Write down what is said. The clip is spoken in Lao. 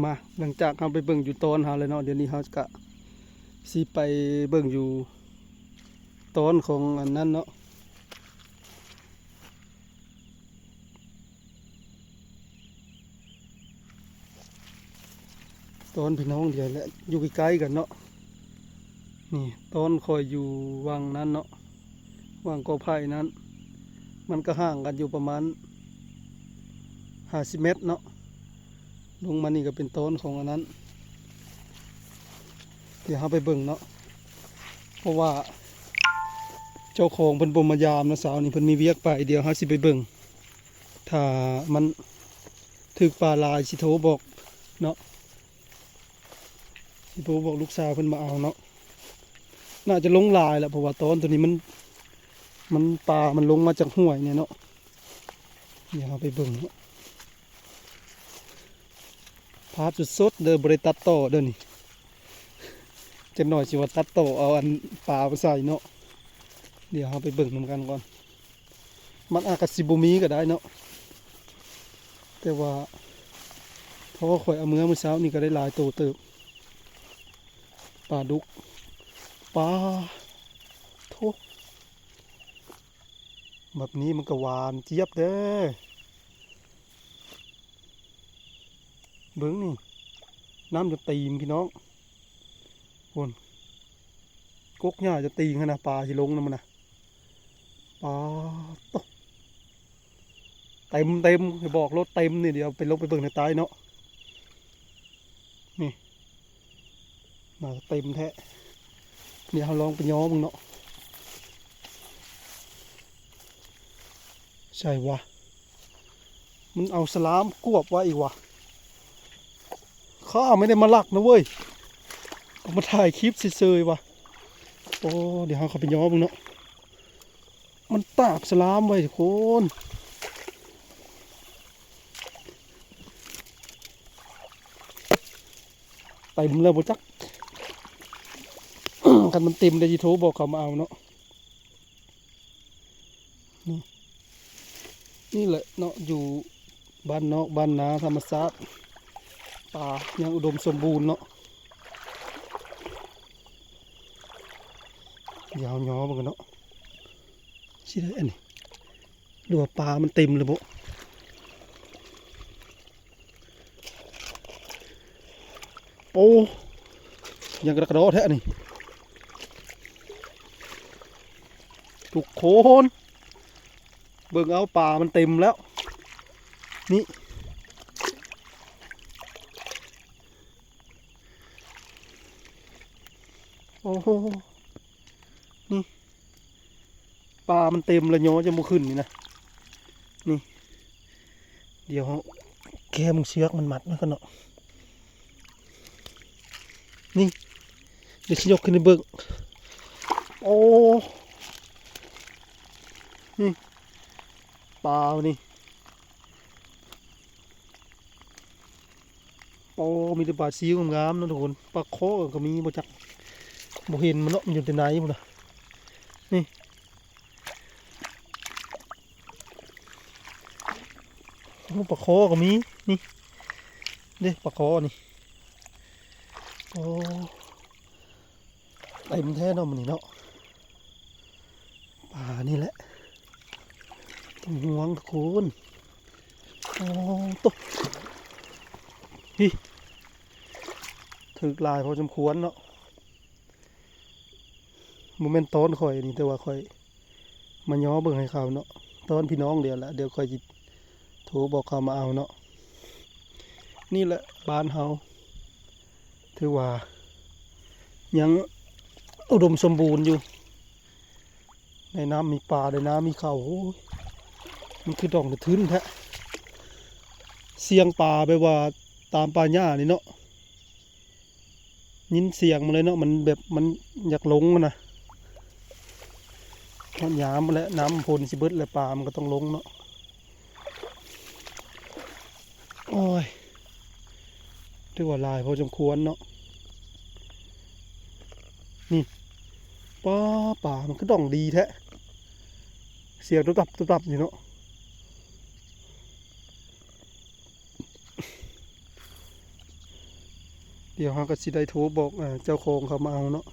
ມາ ຫຼັງຈາກເຮົາໄປເບິ່ງຢູ່ຕອນເຮົາແລ້ວເນາະ ດຽວນີ້ເຮົາກະຊິໄປເບິ່ງຢູ່ຕອນຂອງອັນນັ້ນເນາະ ຕອນພີ່ນ້ອງດຽວແຫຼະ ຢູ່ໃກ້ໆກັນເນາະ ນີ້ຕອນຂ້ອຍຢູ່ຫວ່າງນັ້ນເນາະ ຫວ່າງກໍໄຜ່ນັ້ນ ມັນກະຫ່າງກັນຢູ່ປະມານຫ້າສິບແມັດເນາະ ລົງມານີ້ກະເປັນຕອນຂອງອັນນັ້ນ ດຽວເຮົາໄປເບິ່ງເນາະ ເພາະວ່າເຈົ້າຂອງເພິ່ນບໍ່ມາຢາມເນາະ ເຊົ້ານີ້ເພິ່ນມີວຽກໄປ ດຽວເຮົາຊິໄປເບິ່ງ ຖ້າມັນຖືກປາຫຼາຍຊິໂທບອກເນາະ ຊິໂທບອກລູກສາວເພິ່ນມາເອົາເນາະ ໜ້າຈະລົງຫຼາຍລະ ເພາະວ່າຕອນໂຕນີ້ມັນ ມັນ ປາມັນລົງມາຈາກຫ້ວຍນີ້ເນາະ ດຽວເຮົາໄປເບິ່ງເນາະ ພາບສົດໆເດີ ບໍ່ໄດ້ຕັດຕໍ່ເດີນີ້ ຈັກໜ້ອຍຊິວ່າຕັດຕໍ່ເອົາອັນປາມາໃສ່ເນາະ ດຽວເຮົາໄປເບິ່ງນຳກັນກ່ອນ ມັນອາດກະຊິບໍ່ມີກະໄດ້ເນາະ ແຕ່ວ່າພໍຂ້ອຍເອົາເມືອມື້ເຊົ້ານີ້ກະໄດ້ຫຼາຍໂຕເຕີບ ປາດຸກ ປາໂທ້ ແບບນີ້ມັນກະຫວານຈຽບເດີ ເບິ່ງນີ້ ນ້ຳຈົນຕີນພີ່ນ້ອງ ພຸ້ນ ກົກຫຍ້າຈົນຕີນຫັ້ນນະ ປາຊິລົງນຳມັນນະ ປາໂທ້ ເຕັມໆ ໃຫ້ບອກໂລດເຕັມນີ້ ດຽວໄປລົງໄປເບິ່ງໃນໃຕ້ເນາະ ນີ້ ໜ້າຈະເຕັມແທ້ ດຽວເຮົາລອງໄປຍໍເບິ່ງເນາະ ໃສຫວາ ມັນເອົາສະຫຼາມກວບໄວ້ອີກຫວາ ຂ້າໄມ່ໄດ້ມາລັກນະເວີຍ ເອົາມາຖ່າຍຄລິບເຊີຍໆຫວາ ໂອ້ ດຽວເຮົາເຂົ້າໄປຍໍເບິ່ງເນາະ ມັນຕາບສະຫຼາມໄວ້ທຸກຄົນ ເຕັມແລ້ວບໍ່ຈັກ ຄັນມັນເຕັມແລ້ວຊິໂທບອກເຂົາມາເອົາເນາະ ນີ້ ນີ້ແຫຼະເນາະ ຢູ່ບ້ານນອກບ້ານນາທຳມະຊາດ ປ່າຍັງອຸດົມສົມບູນເນາະ ດຽວເຮົາຍໍເບິ່ງກັນເນາະ ຊິໄດ້ອັນນີ້ ຫຼືວ່າປາມັນເຕັມແລ້ວບໍ ໂອ້ ຍັງກະດອກກະດໍແທ້ອັນນີ້ ທຸກຄົນ ເບິ່ງເອົາ ປາມັນເຕັມແລ້ວ ນີ້ ໂອ້ໂຫ ນີ້ ປາມັນເຕັມລະ ຍໍຈະບໍ່ຂຶ້ນນີ້ນະ ນີ້ ດຽວເຮົາແກ້ເບິ່ງເຊືອກມັນມັດມັນກ່ອນເນາະ ນີ້ ດຽວຊິຍົກຂຶ້ນໃຫ້ເບິ່ງ ໂອ້ ນີ້ ປານີ້ ໂອ້ ມີແຕ່ປາຊິວງາມໆເນາະທຸກຄົນ ປາຄໍ່ກະມີບໍ່ຈັກ ບໍ່ເຫັນມັນເນາະ ມັນຢູ່ແຕ່ໃນພຸ້ນນະ ນີ້ ໂອ້ ປາຄໍ່ກະມີ ນີ້ ເດ້ ປາຄໍ່ນີ້ ໂອ້ ເຕັມແທ້ເນາະມື້ນີ້ເນາະ ປານີ້ແຫຼະ ຕ້ອງຫ່ວງທຸກຄົນ ໂອ້ໂຕ ຮີ້ ຖືກຫຼາຍພໍສົມຄວນເນາະ ບໍ່ແມ່ນຕອນຂ້ອຍນີ້ ແຕ່ວ່າຂ້ອຍມາຍໍເບິ່ງໃຫ້ເຂົາເນາະ ຕອນພີ່ນ້ອງດຽວລະ ດຽວຂ້ອຍຊິໂທບອກເຂົາມາເອົາເນາະ ນີ້ແຫຼະບ້ານເຮົາ ຖືວ່າຍັງອຸດົມສົມບູນຢູ່ ໃນນ້ຳມີປາ ໃນນ້ຳມີເຂົ້າ ໂອ້ຍ ມັນຄືດອງກະທຶນແທ້ ສຽງປາແບບວ່າຕາມປ່າຫຍ້ານີ້ເນາະ ຍິນສຽງມັນເລີຍເນາະ ມັນແບບມັນຢາກລົງຫັ້ນນະ ຮອດຍາມແລ້ວ ນ້ຳຝົນຊິເບິດແລ້ວ ປາມັນກະຕ້ອງລົງເນາະ ໂອ້ຍ ຖືວ່າຫຼາຍພໍສົມຄວນເນາະ ນີ້ ປາ ປາມັນຄືດອງດີແທ້ ສຽງຕຸບຕັບຕຸບຕັບຢູ່ເນາະ. ດຽວເຮົາກໍຊິໄດ້ໂທບອກ ເອີ ເຈົ້າຂອງເຂົາມາເອົາເນາະ.